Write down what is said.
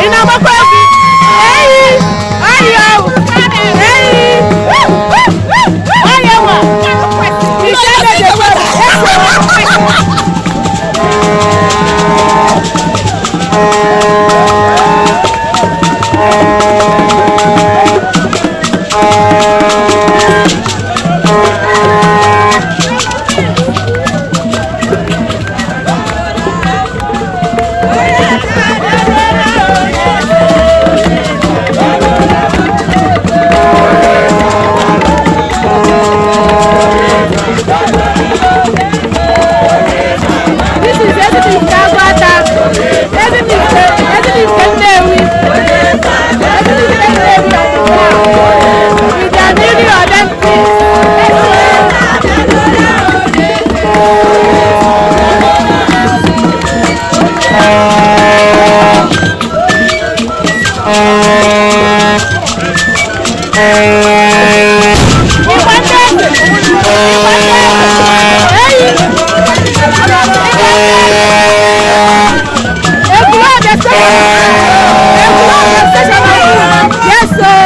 Ị na-agbakwa egwu? Eyi! Ayo! Eyi! Ayo nwa! Ise na-ejekwa. This is Ezinife Agụata, Ezinife, Ezinife Nnewi, Ezinife Nnewi of the town, with their newly ordained priest. Ịgba ndị eze, ịgba ndị eze, eyi, ịgba ndị eze. Ekwulọbịa station, Ekwulọbịa station ahụ. Yes o.